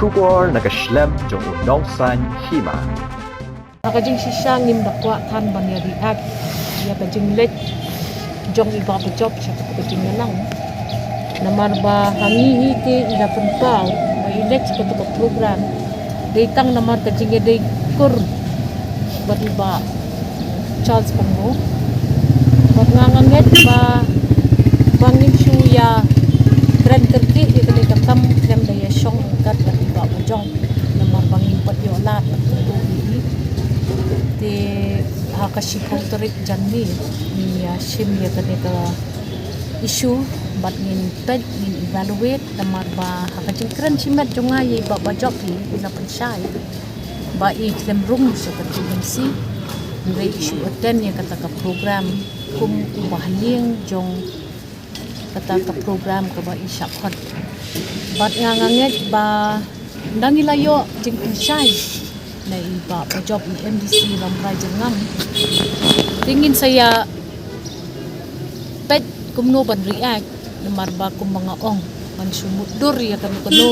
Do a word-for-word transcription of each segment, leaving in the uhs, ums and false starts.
Khubor na ka shlem jong u nongsan hima. Ha ka jingshisha ngim da kwah than ban ïa react ïa ka jingleit jong i Bah Bajop sha kata ka jingïalang. Namar ba ha ngi hi te i da pynpaw ba i leit sha kata ka program dei tang namar ka jingïadei kur bad i Bah Charles Pyngrope. Bad nga nga ngeit ba ba ngin shu ïa kren kyrkieh ïa kane ka kam khlem da ïa shong ryngkat bad i Bah Bajop. Namar ba ngim pat ïoh lad ban kynduh ïa i. Te ha ka shiphew tarik janmiet ngin ïa shim ïa kane ka issue bad ngin peit ngin evaluate namar ba ha ka jingkren shimet jong nga ïa i Bah Bajop hi i la pynshai ba i khlem rung sha ka T M C. Hynrei i shu attend ïa kata ka program kum u bahaniang jong kata ka program kaba i shah khot. Bad nga nga ngeit ba nda ngi la ïoh jingpynshai na i Bah Bajop i M D C Rambrai Jyrngam. Te ngin sa ïa peit kumno ban react namar ba kumba nga ong ban shu mutdur ïa kano kano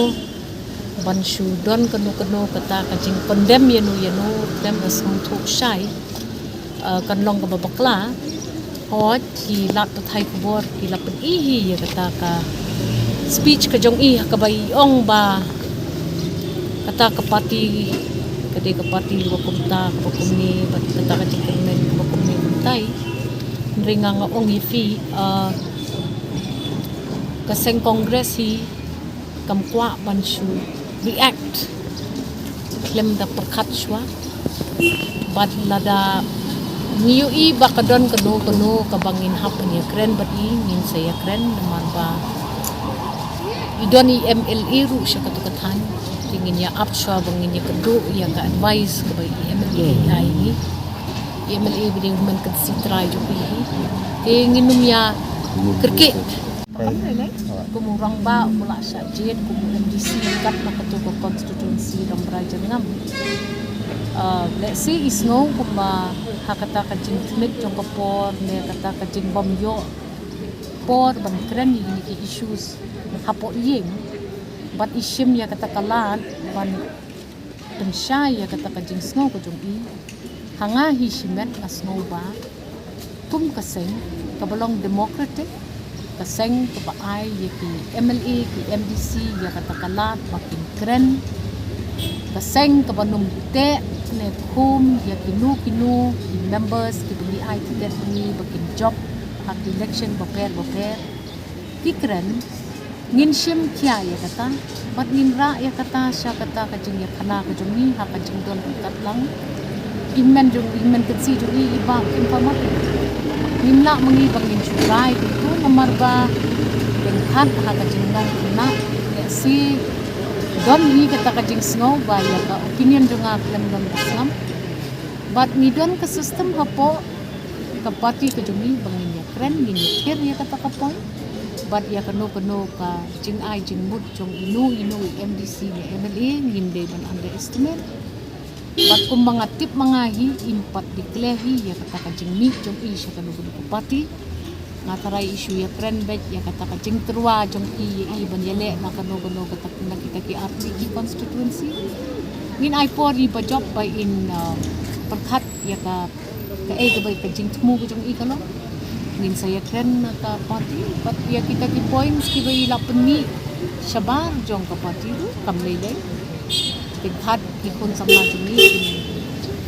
ban shu don kano kano kata ka jingkondem ïa no ïa no khlem da sngewthuh shai. Uh, kan long kaba bakla. Hooid ki lad pathai khubor ki la pyni hi ïa kata ka speech ka jong i ha kaba i ong ba kata ka party ka dei ka party kaba kumta kaba kumne bad kata ka jingkyrmen kaba kumne kumtai. Hynrei nga nga ong ïa phi, uh, ka seng Congress hi kam kwah ban shu react khlem da pyrkhat shuwa. Bad lada ngi ïohi ba ka don kano kano kaba ngin hap ban ïa kren bad i ngin sa ïa kren namar ba i don i M L A ruh sha katu ka thaiñ. Te ngin ïa ap shuwa ba ngin ïa kynduh ïa ka advice kaba i M L A i ai ngi. I M L A ba dei u hynmen kynsi trai jong i hi. Te ngin ym ïa kyrkieh. Kum u rangbah u la shah jied kum u M D C kat na katu ka constituency Rambrai Jyrngam. Uh, lehse i sngew kumba ha kata ka jingtmit jong ka por ne kata ka jingbym ïoh por ban kren ïa kine ki issues hapoh ïing. Bad i shim ïa kata ka lad ban pynshai ïa kata ka jingsngew ka jong i. Ha nga hi shimet nga sngew ba kum ka seng kaba long democratic, ka seng kaba ai ïa ki M L A ki M D C ïa kata ka lad ba kin kren, ka seng kaba nym teh ne khum ïa kino kino ki members kiba ngi ai tiket ngi ba kin jop ha ki election bapher bapher. Ki kren, ngin shim khia ïa kata bad ngin rah ïa kata sha kata ka jingïakhana ka jong ngi ha ka jingdon ryngkat lang. I hynmen jong i hynmen kynsi jong i i Bah Kim Pamati. Ngim lah ma ngi ba ngin shu rai kumtu namar ba ryngkat ha ka jingnong khynnah. Lehse don hi kata ka jingsngew ba ïa ka opinion jong nga khlem don ba sngam. Bad ngi don ka system hapoh ka party ka jong ngi ba ngin ïa kren ngin ïa kren ïa kata ka point. Bad ïa kano kano ka jingai jingmut jong ino ino i M D C ne M L A ngim dei ban underestimate. Bad kumba nga tip ma nga hi im pat declare hi ïa kata ka jingmih jong i sha kano kano ka party. Nga tharai i shu ïa kren beit ïa kata ka jingtyrwa jong i ïa i ban ïaleh na kano kano kata na kita ki artylli ki constituency. Ngin ai por i Bah Jop ba in, uh, pyrkhat ïa ka kaei kaba ka jingthmu ka jong i ka long. Ngin sa ïa kren na ka party bad ïa kita ki points kiba i la pynmih shabar jong ka party ruh kam lei lei. Pyrkhat ki khun samla jong ngi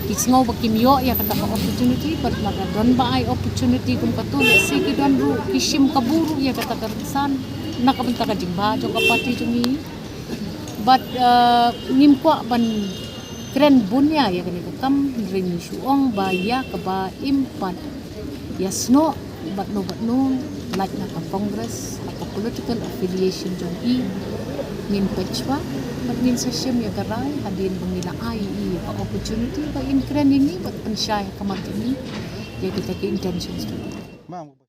ki sngew ba kim ïoh ïa kata ka opportunity bad lada don ba ai opportunity kum katu lehse ki don ruh ki shim kabu ruh ïa kata ka rynsan na ka bynta ka jingbha jong ka party jong ngi. Bad, uh, ngim kwah ban kren bun ïa ïa kane ka kam hynrei ngi shu ong ba ïa kaba im pat ïa snoh bad no bad no lait na ka Congress ha ka political affiliation jong i. Ngin peit shuwa bad ngin sa shim ïa ka rai hadien ba ngi la ai i ka opportunity ba in kren ïa ngi bad pynshai ha khmat jong ngi ïa kita ki intentions jong i.